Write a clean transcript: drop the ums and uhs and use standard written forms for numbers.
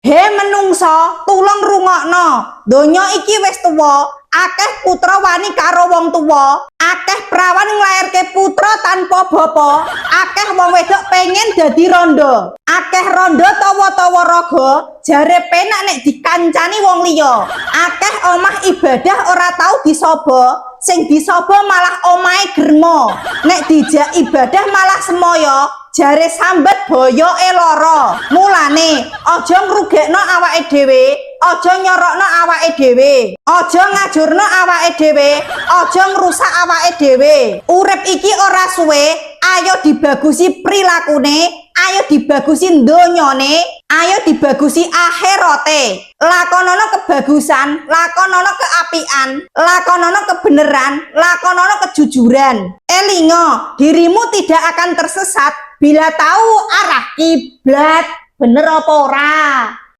He menungso, tulung rungokno. Donya iki wis tuwa, akeh putra wani karo wong tuwa, akeh prawan nglairke putra tanpa bapa, akeh wong wedok pengen dadi rondo, akeh rondo tawa-tawa raga, jare penak nek dikancani wong liya. Akeh omah ibadah ora tau disobo, sing disobo malah omahe germo. Nek dijak ibadah malah semoyo, jare sambat boyoke lara. Mulane aja ngrugekno awake dhewe, aja nyorokno awake dhewe, aja ngajurno awake dhewe, aja ngrusak awake dhewe. Urip iki ora suwe, ayo dibagusi prilakune, ayo dibagusi donyane, ayo dibagusi akhirate. Lakonono kebagusan, lakonono keapian, lakonono kebenaran, lakonono kejujuran. Elingo, dirimu tidak akan tersesat bila tahu arah kiblat. Bener apa ora?